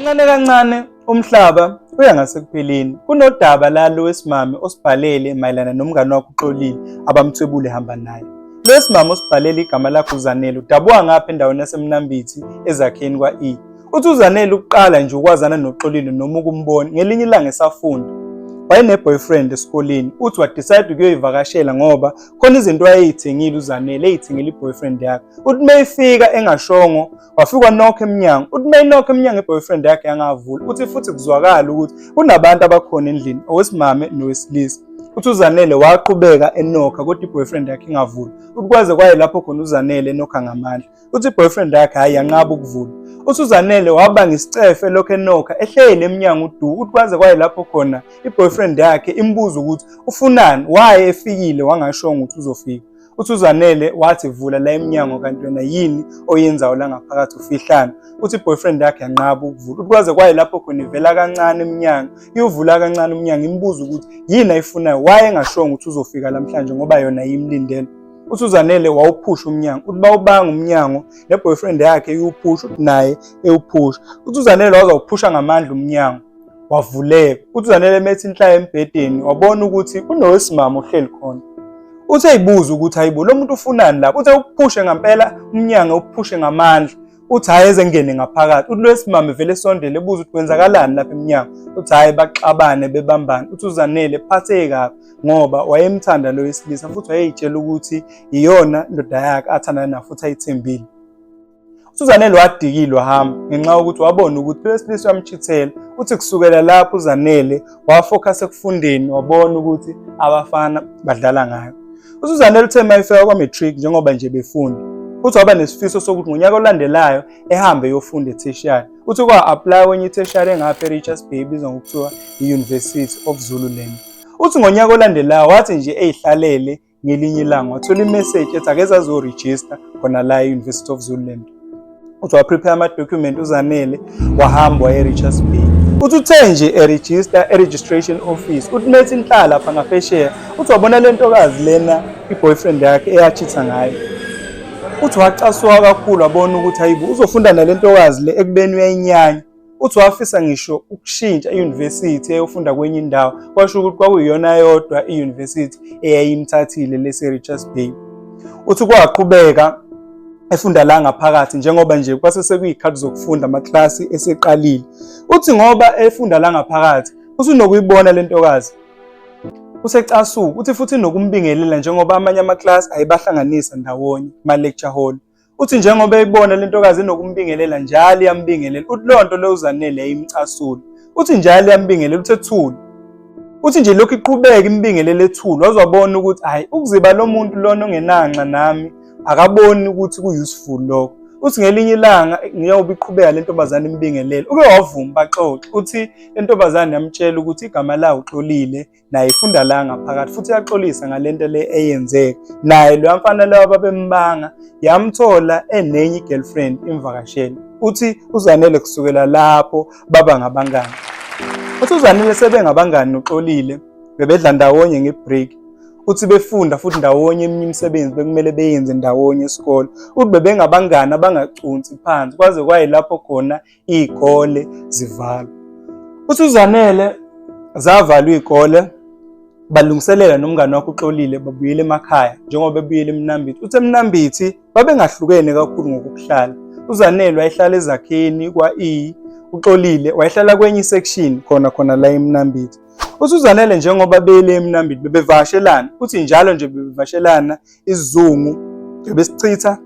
Kancane kancane umhlaba uya ngasekupheleni. Kunodaba lalo wesimame osibhalele mayelana nomngane wakhe uXolile abamthwebule hamba naye. Lo wesimame osibhalele igama lakhe uZanele udabuka ngapha endaweni yaseMnambithi ezakheni kwa-E. Uthi uZanele ukuqala nje ukwazana noXolile noma ukumbona ngelinye ilanga esafunda. Wayene-boyfriend esikoleni, uthi wadecide ukuyoyivakashela ngoba khona izinto ayeyithengile uZanele eyithengile i-boyfriend yakhe. Uthi uma efika engashongo wafika wanokha emnyango. Uthi uma enokha emnyango i-boyfriend yakhe yangavula. Uthi futhi kuzwakala ukuthi kunabantu abakhona endlini, owesimame nowesilisa. Uthi uZanele waqhubeka enokha kodwa i-boyfriend yakhe ingavuli. Uthi kwaze kwaye lapho khona uZanele enokha ngamandla. Uthi i-boyfriend yakhe hhayi yanqaba ukuvula. Uthi uZanele wabanga isicefe elokhu enokha ehleli emnyango udu. Uthi kwaze kwaye lapho khona i-boyfriend yakhe imbuza ukuthi ufunani, why efikile wangashongo ukuthi uzofika. Uthi uZanele wathi vula la emnyango kanti wena yini oyenzayo la ngaphakathi ufihlana. Uthi i-boyfriend yakhe yanqaba ukuvula. Uthi kwaze kwaye lapho khona ivela kancane emnyango, iyovula kancane umnyango imbuza ukuthi yini ayifunayo, why engashongo ukuthi uzofika namhlanje ngoba yona yimlindele. Uthi uZanele wawuphusha umnyango, uthi bawubanga umnyango ne-boyfriend yakhe iwuphusha, uthi naye ewuphusha. Uthi uZanele waze wawuphusha ngamandla umnyango wavuleka. Uthi uZanele emethi inhlaya embhedeni wabona ukuthi kunowesimame ohleli khona. Uthi eyibuza ukuthi hayibo lo muntu ufunani lapho. Uthi uphushe ngampela umnyango uphushe ngamandla. Uthi hhayi eze ngene ngaphakathi. Uthi lo wesimame vele esondele ebuza ukuthi kwenzakalani lapha emnyango. Uthi hhayi baxabane bebambane. Uthi uZanele phatheke kabi ngoba wayemthanda lo wesilisa futhi wayeyitshela ukuthi iyona indoda yakhe athandana nayo futhi ayithembile. UZanele wadikilwa wahamba ngenxa yokuthi wabona ukuthi lo wesilisa uyamchithela. Uthi kusukela lapho uZanele wafocus ekufundeni wabona ukuthi abafana badlala ngayo. UZanele uthe uma efika kwa-matric njengoba nje befunda, uthi waba nesifiso sokuthi ngonyaka olandelayo ehambe eyofunda e-tertiary. Uthi kwa-apply kwenye i-tertiary engapha e-Richards Bay ebizwa ngokuthiwa i-University of Zululand. Uthi ngonyaka olandelayo wathi nje eyihlalele ngelinye ilanga wathola imeseji ethi akeze azorejista khona la e-University of Zululand. Uthi waprepare ama-document uZanele wahamba waye e-Richards Bay. Uthi uthe nje erejista e-registration office, uthi methi inhlala lapha ngaphesheya, uthi wabona le ntokazi lena i-boyfriend yakhe eyachitha ngayo. Uthi wacasuka kakhulu wabona ukuthi hayibo uzofunda nale ntokazi le ekubeni uyayinyanya. Uthi wafisa ngisho ukushintsha i-university eyofunda kwenye indawo, kwasho ukuthi kwakuyiyona yodwa i-university eyayimthathile lese Richards Bay. Uthi kwaqhubeka efunda la ngaphakathi njengoba nje kwase sekuyikhathi zokufunda amaklasi eseqalile. Uthi ngoba efunda la ngaphakathi usunokuyibona le ntokazi usecasuka, uthi futhi nokumbingelela njengoba amanye amaklasi ayebahlanganisa ndawonye ma-lecture hall. Uthi njengoba eyibona le ntokazi inokumbingelela njalo iyambingelela. Uthi leyo nto leyo uZanele yayimcasula. Uthi njalo iyambingelela uthi ethule. Uthi nje lokhu iqhubeka imbingelela ethule waze wabona ukuthi hhayi ukuziba lo muntu lona ongenanxa nami akaboni ukuthi ku-useful lokho. Uthi ngelinye ilanga njengoba iqhubeka le ntombazane imbingelela uke wavuma baxoxe. Uthi le ntombazane yamtshela ukuthi igama layo uXolile naye ifunda la ngaphakathi futhi iyaxolisa ngalento le eyenzeka naye loya mfana loyo ababembanga yamthola enenye i-girlfriend imvakashele. Uthi uZanele kusukela lapho baba ngabangani. Uthi uZanele sebengabangani noXolile bebedla ndawonye nge-break. Uthi befunda futhi ndawonye eminye imisebenzi bekumele beyenze ndawonye esikole. Uthi bebengabangani abangaconsi phansi kwaze kwayilapho khona iy'kole zivalwa. Uthi uZanele zavalwa iy'kole balungiselela nomngane wakhe uXolile babuyela emakhaya njengoba bebuyela eMnambithi. Uthi eMnambithi babengahlukene kakhulu ngokuhlala. UZanele wayehlala ezakheni kwa-E, uXolile wayehlala kwenye isection khona khona la eMnambithi. Uthi uZanele njengoba beyele eMnambithi bebevakashelana, uthi njalo nje bebevakashelana isizungu bebesichitha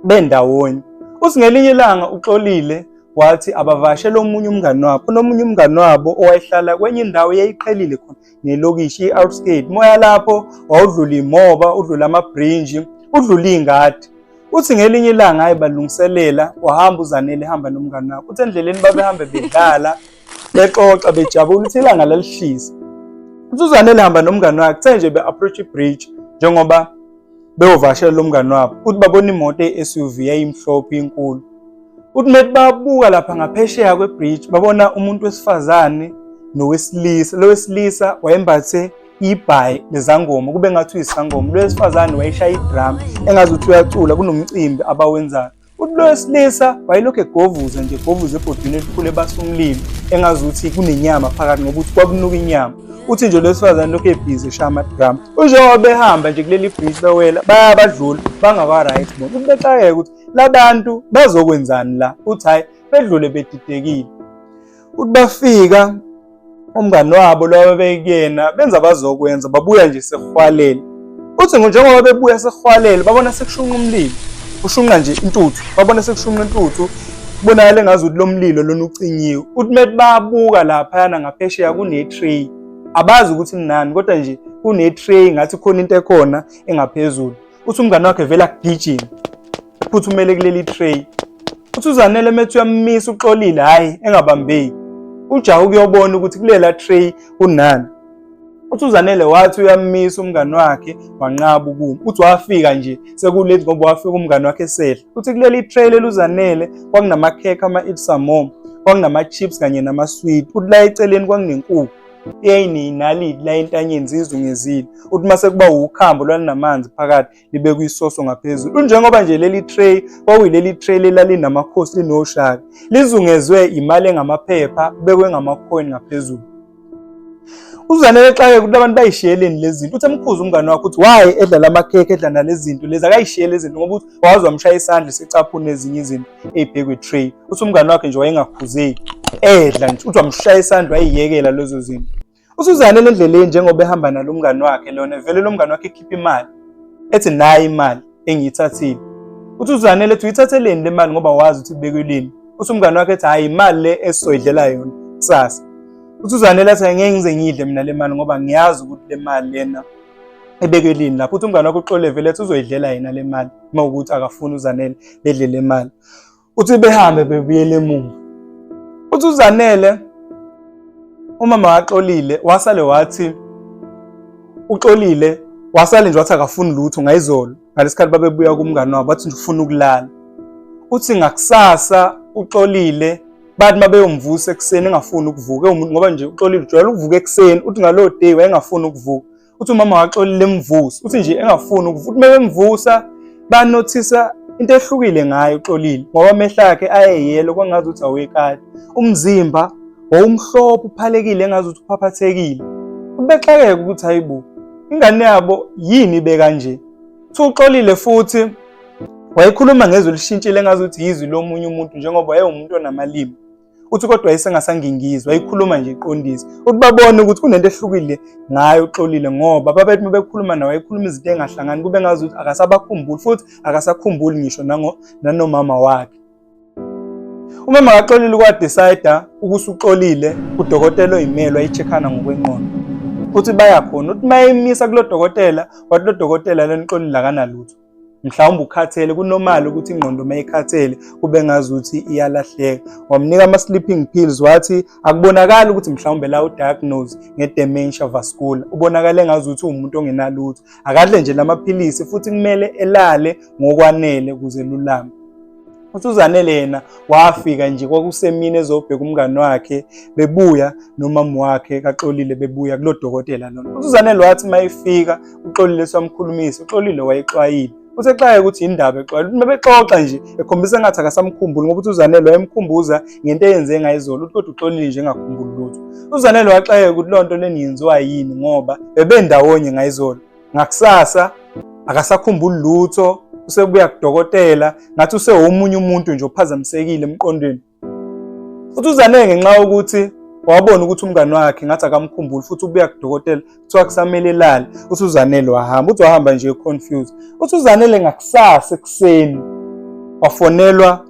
bendawonye. Uthi ngelinye ilanga uXolile wathi abavakashele omunye umngani wabo. Kunomunye umngani wabo owayehlala kwenye indawo eyayiqhelile khona nelokishi i-outskate. Moya lapho wawudlula imoba, udlula amabrinji, udlula iy'ngadi. Uthi ngelinye ilanga hayi balungiselela wahamba uZanele ehamba nomngani wakhe. Uthi endleleni babehambe bedlala bexoxa bejabula, uthi ilanga lalishisa. Uthi uZanele hamba nomngani wakhe, kuthe nje be-approach i-bridge njengoba beyovakashela lo mngani wabo, uthi babona imoto eyi-SUV yayimhlophe inkulu. Uthi methi babuka lapha ngaphesheya kwe-bridge babona umuntu wesifazane nowesilisa. Lo wesilisa wayembathe ibhayi lezangoma kube ngathi uyisangoma. Lo wesifazane wayeshaya idrum engazuthi uyacula kunomcimbi abawenzayo. Uthi lo wesilisa wayelokhu egovuza nje egovuza ebhodweni elikhulu ebasa umlilo engazuthi kunenyama phakathi ngoba uthi kwakunuka inyama. Uthi nje lo wesifazane lokhu ebhizi eshaya ama-drum. Njengoba behamba nje kuleli bridge bewela bayabadlula bangaba-right bona. Uthi bexakeka ukuthi labantu bazokwenzani la. Uthi hhayi bedlule bedidekile. Uthi bafika umngani wabo lo ababekuyena benza abazokwenza babuya nje sekuhwalele. Uthi njengoba bebuya sekuhwalele babona sekushunqa umlilo, kushunqa nje intuthu, babona sekushunqa intuthu kubonakala engazuthi lo mlilo lona ucinyiwe. Uthi methi babuka laphayana ngaphesheya kune-tray, abazi ukuthi kunani kodwa nje kune-tray ngathi khona into ekhona engaphezulu. Uthi umngane wakhe vele agijime ephuthumele kuleli tray. Uthi uZanele methi uyamisa uXolile hhayi engabambeki. Ujaha ukuyobona ukuthi kulela tray kunani. Uthi uZanele wathi uyamisa umngani wakhe wanqaba ukuma. Uthi wafika nje sekulate ngoba wafika umngani wakhe esehla. Uthi kuleli tray leli uZanele kwakunamakhekhe ama-eat some more, kwakunama-chips kanye nama-sweet. Uthi la eceleni kwakunenkukhu eyayineyinaliti la entanyeni zizungezile. Uthi mase kuba wukhambo lwalinamanzi phakathi libekwe isoso ngaphezulu. Njengoba nje leli tray kwakuyileli tray lelalinamakhosi linoshaka lizungezwe imali engamaphepha kubekwe ngamacoin ngaphezulu. Uzanele exakeke ukuthi abantu bayishiyeleni lezi zinto. Uthi emkhuza umngane wakhe ukuthi why edla lamakhekhe edla nalezi zinto lezi akayishiyele lezi zinto ngoba uthi waze wamshaya isandla secaphuna ezinye izinto ey'bhekwe tray. Uthi umngane wakhe nje wayengakhuzeki edla nje uthi wamshaya isandla wayiyekela lezo zinto. Usuzanele endleleni njengoba ehamba nalo mngani wakhe lona vele lo mngani wakhe ekhipha imali ethi nayi imali engiyithathile. Uthi uZanele ethi uyithatheleni le mali ngoba wazi ukuthi ibekeleni. Uthi umngani wakhe ethi hhayi imali le esizoyidlela yona kusasa. Uthi uZanele athi angeke ngize ngiyidle mina le mali ngoba ngiyazi ukuthi le mali lena ebekelini lapho. Uthi umngani wakhe uxole vele ethi uzoyidlela yena le mali uma ukuthi akafuni uZanele bedle le mali. Uthi behambe bebuyele emuva. Uthi uZanele umama waxolile wasale wathi uxolile wasale nje wathi akafuni lutho ngayizolo ngalesikhathi babebuya kumngani wabo wathi nje ufuna ukulala. Uthi ngakusasa uxolile bathi uma beyomvusa ekuseni engafuni ukuvuka umuntu ngoba nje uxolile ujwayele ukuvuka ekuseni uthi ngalowo day wayengafuni ukuvuka. Uthi umama waxolile emvusa uthi nje engafuni ukuvuka uthi mebemvusa banothisa into ehlukile ngaye uxolile ngoba amehlo akhe ayeyelo kwangazi ukuthi awekade umzimba wawumhlophe uphalekile engazi ukuthi uphaphathekile ubexakeka ukuthi hayibo ingane yabo yini ibe kanje uthi uxolile futhi wayekhuluma ngezwi elishintshile engazi ukuthi yizwi lomunye umuntu njengoba wayewumuntu onamalimi. Uthi kodwa wayesengasangingizwa, wayekhuluma nje eqondisa. Uthi babone ukuthi kunento ehlukile ngaye uXolile ngoba babethi uma bekhuluma naye wayekhuluma izinto engahlangani kube ngazi ukuthi akasabakhumbuli futhi akasakhumbuli ngisho nanomama wakhe. Umama kaXolile kwadecide ukuthi uXolile udokotela oyimele wayechekhana ngokwengqondo. Uthi baya khona, uthi uma emisa kulo dokotela, wathi lo dokotela lona uXolile akanalutho. Mhlawumbe ukhathele, kunomali ukuthi ingqondo uma ikhathele kube ngazuthi iyalahleka. Wamnika ama-sleeping pills wathi akubonakali ukuthi mhlawumbe la udiagnose nge-dementia vascular, ubonakale ngazuthi uwumuntu ongenalutho. Akadle nje lamaphilisi futhi kumele elale ngokwanele ukuze lulame. Uthi uZanele yena wafika nje kwakusemini ezobheka umngani wakhe bebuya nomama wakhe kaXolile bebuya kulo dokotela lona. Uthi uZanele wathi uma efika uXolile samkhulumisa, uXolile wayexwayile. Uthi exwaye ukuthi indaba exwayile. Uthi bebexoxa nje ekhombisa engathi akasamkhumbuli ngoba uthi uZanele wayemkhumbuza ngento eyenze ngayizolo. Uthi kodwa uXolile nje engakhumbuli lutho. UZanele waxwayeka ukuthi loo nto leni yenziwa yini ngoba bebendawonye ngayizolo. Ngakusasa akasakhumbuli lutho, usebuya kudokotela ngathi usewomunye umuntu nje ophazamisekile emqondweni. Futhi uZanele ngenxa yokuthi wabona ukuthi umngani wakhe ngathi akamkhumbuli futhi ubuya kudokotela kuthiwa kusamele elale, uthi uZanele wahamba, uthi wahamba nje confused. Uthi uZanele ngakusasa ekuseni wafonelwa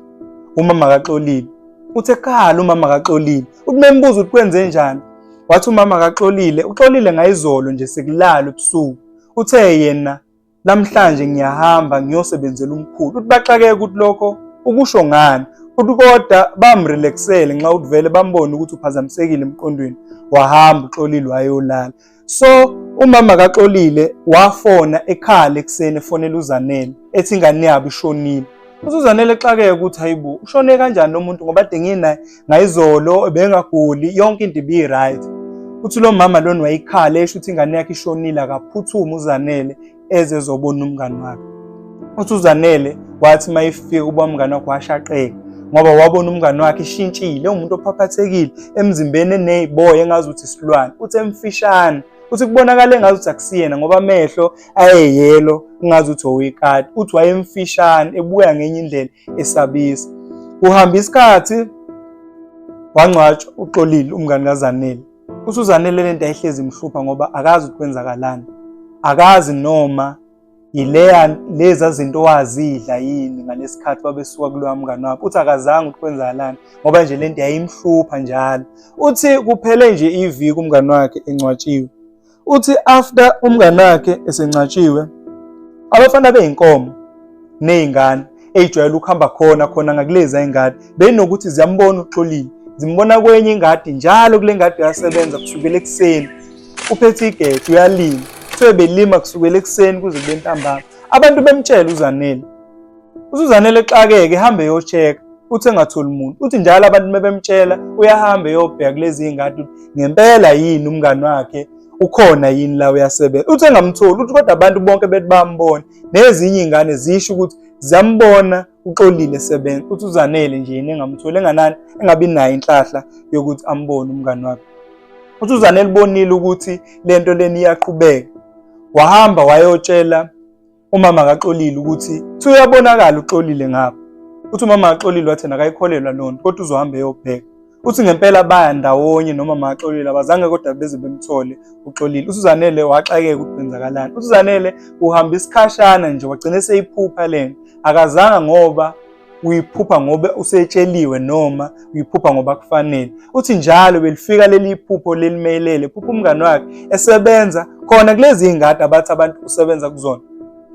umama kaXolile. Uthi ekhala umama kaXolile, uthi membuza ukuthi kwenze njani, wathi umama kaXolile, uXolile ngayizolo nje sekulala ebusuku, uthe yena namhlanje ngiyahamba ngiyosebenzela umkhulu. Uthi baxakeke ukuthi lokho ukusho ngani, uthi kodwa bamrelaxele nxa uthi vele bambone ukuthi uphazamisekile emqondweni, wahamba uXolile wayolala. So umama kaXolile wafona ekhala ekuseni efonela uZanele ethi ingane yabo ishonile. UZanele exakeke ukuthi hayibo ushone kanjani lo muntu ngoba kade nginaye ngayizolo ebengaguli yonke into ibi-right. Uthi lo mama lona wayikhala esho ukuthi ingane yakhe ishonile akaphuthume uZanele eze ezobona umngani wakhe. Uthi uZanele wathi uma efika kuba umngane wakhe washaqeka ngoba wabona umngane wakhe ishintshile, umuntu ophaphathekile emzimbeni eney'boya engazi ukuthi isilwane. Uthi emfishane, uthi kubonakala engazi ukuthi akusiyena ngoba amehlo ayeyelo kungazi ukuthi owekati. Uthi wayemfishane ebuya ngenye indlela esabisa. Kuhamba isikhathi wangcwatshwa uXolile umngane kaZanele. Uthi uZanele lento ayihlezi imhlupha ngoba akazi ukuthi kwenzakalani. Akazi noma yileya leza zinto wazidla yini ngalesikhathi babesuka kuloya mngane wakhe. Uthi akazange ukuthi kwenzakalani ngoba nje lento yayimhlupha njalo. Uthi kuphele nje iviki umngane wakhe engcwatshiwe. Uthi after umngane wakhe esengcwatshiwe, abafana beyinkomo ney'ngane ey'jwayele ukuhamba khona khona ngakulezi ingadi benokuthi ziyambona uXolile, zimbona kwenye ingadi njalo. Kule ngadi uyasebenza kusukela ekuseni, uphethe igede uyalima, kuthiwe belima kusukela ekuseni kuze kube ntambama. Abantu bemtshela uZanele, uZanele exakeke ehambe eyo-check-a, uthi engatholi muntu. Uthi njalo abantu mebemtshela uyahamba eyobheka kulezi iy'ngadi ngempela yini umngani wakhe ukhona yini la uyasebenza. Uthi engamtholi, uthi kodwa abantu bonke bethi bambona, nezinye iy'ngane zisho ukuthi ziyambona uXolile esebenza. Uthi uZanele nje yena engamtholi, enganani engabi nayo inhlahla yokuthi ambone umngani wakhe. Uthi uZanele ubonile ukuthi lento leni iyaqhubeka, wahamba wayotshela umama kaXolile ukuthi thi uyabonakala uXolile ngapha. Uthi umama kaXolile wathi nakayikholelwa lonto, kodwa uzohamba eyobheka. Uthi ngempela baya ndawonye nomama kaXolile, abazange kodwa beze bemthole uXolile. Uthi uZanele waxakeka ukuthi kwenzakalani. Uthi uZanele uhamba isikhashana nje wagcina eseyiphupha lento, akazange ngoba uyiphupha ngoba usetsheliwe noma uyiphupha ngoba kufanele. Uthi njalo belifika leli phupho lelimelele phupha umngane wakhe esebenza khona kulezi iy'ngadi abathi abantu usebenza kuzona.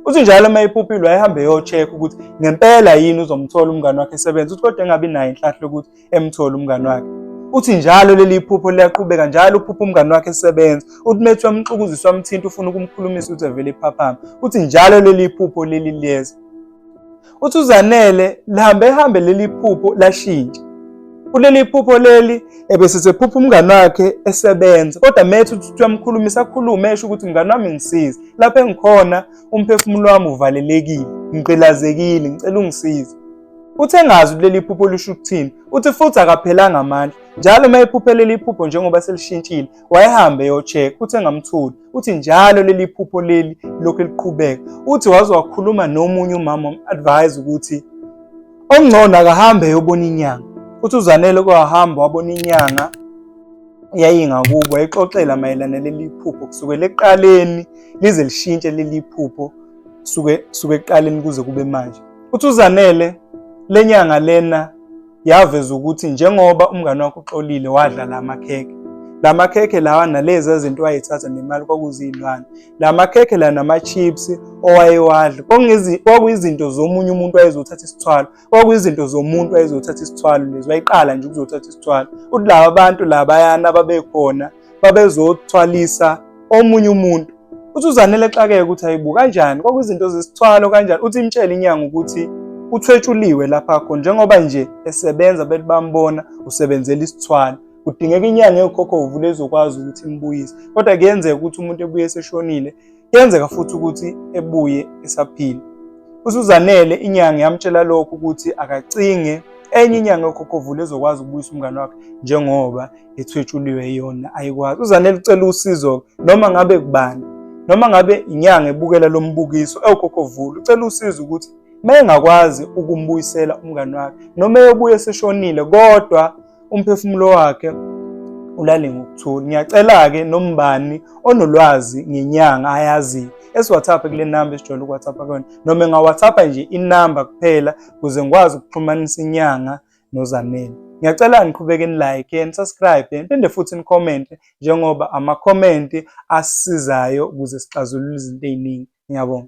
Uthi njalo uma ephuphile wayehambe eyo-check ukuthi ngempela yini uzomthola umngane wakhe esebenza. Uthi kodwa engabi nayo inhlahla yokuthi emthole umngane wakhe. Uthi njalo leli phupho liyaqhubeka njalo, uphupha umngane wakhe esebenza. Uthi methi uyamxukuzisa wamthinta ufuna ukumkhulumisa ukuthi evele ephaphama. Uthi njalo leli phupho leli liyeza. Uthi uZanele lihambe ehambe leli phupho lashintsha. Kuleli phupho leli ebese sephupha umngane wakhe esebenza, kodwa methi uthi uyamkhulumisa akhulume esho ukuthi mngane wami ngisize lapho engikhona, umphefumulo wami uvalelekile, ngigqilazekile, ngicela ungisize. Uthi engazi ukuthi leli phupho lisho ukuthini. Uthi futhi akaphelanga amandla, njalo uma ephuphe leli phupho njengoba selishintshile wayehambe eyo-check, uthi engamtholi. Uthi njalo leli phupho leli lokhu liqhubeka. Uthi waze wakhuluma nomunye umama wam-advise ukuthi okungcono akahambe eyobona inyanga. Uthi uZanele kwahamba wabona inyanga yayingakubo, wayixoxela mayelana leli phupho kusukela ekuqaleni lize lishintshe leli phupho suke suke ekuqaleni kuze kube manje. Uthi uZanele lenyanga lena yaveza ukuthi njengoba umngane wakho uXolile wadla la makhekhe, la makhekhe lawa nalezi zinto wayethatha nemali kwakuziyilwane, la makhekhe la nama-chips owayewadla kwakuyizinto zomunye umuntu wayezothatha isithwalo, kwakuyizinto zomuntu wayezothatha isithwalo lezi, wayiqala nje ukuzothatha isithwalo. Uthi laba bantu labayana ababekhona babezothwalisa omunye umuntu. Uthi uZanele exakeke ukuthi ayibu kanjani, kwakuyizinto zesithwalo kanjani. Uthi imtshele inyanga ukuthi uthwetshuliwe lapha khona, njengoba nje esebenza bethi bambona usebenzela isithwalo, kudingeka inyanga eyokhokho uvule ezokwazi ukuthi imbuyise. Kodwa kuyenzeka ukuthi umuntu ebuye eseshonile, kuyenzeka futhi ukuthi ebuye esaphila. Uthi uZanele inyanga yamtshela lokho ukuthi akacinge enye inyanga yokhokho vule ezokwazi ukubuyisa umngane wakhe njengoba ethwetshuliwe yona ayikwazi. UZanele ucela usizo noma ngabe kubani, noma ngabe inyanga ebukela lo mbukiso ewukhokho vula, ucela usizo ukuthi uma engakwazi ukumbuyisela umngane wakhe noma eyobuye eseshonile kodwa umphefumulo wakhe ulale ngokuthula. Ngiyacela-ke nombani onolwazi ngenyanga ayaziyo esiWhatsApp kule namba esijwayele ukuWhatsApp kuyona, noma engaWhatsApp nje inamba kuphela ukuze ngikwazi ukuxhumanisa inyanga noZanele. Ngiyacela niqhubeke ni-like, ni-subscribe, niphinde futhi ni-comment njengoba ama-comment asisizayo ukuze sixazulule izinto ey'ningi. Ngiyabonga.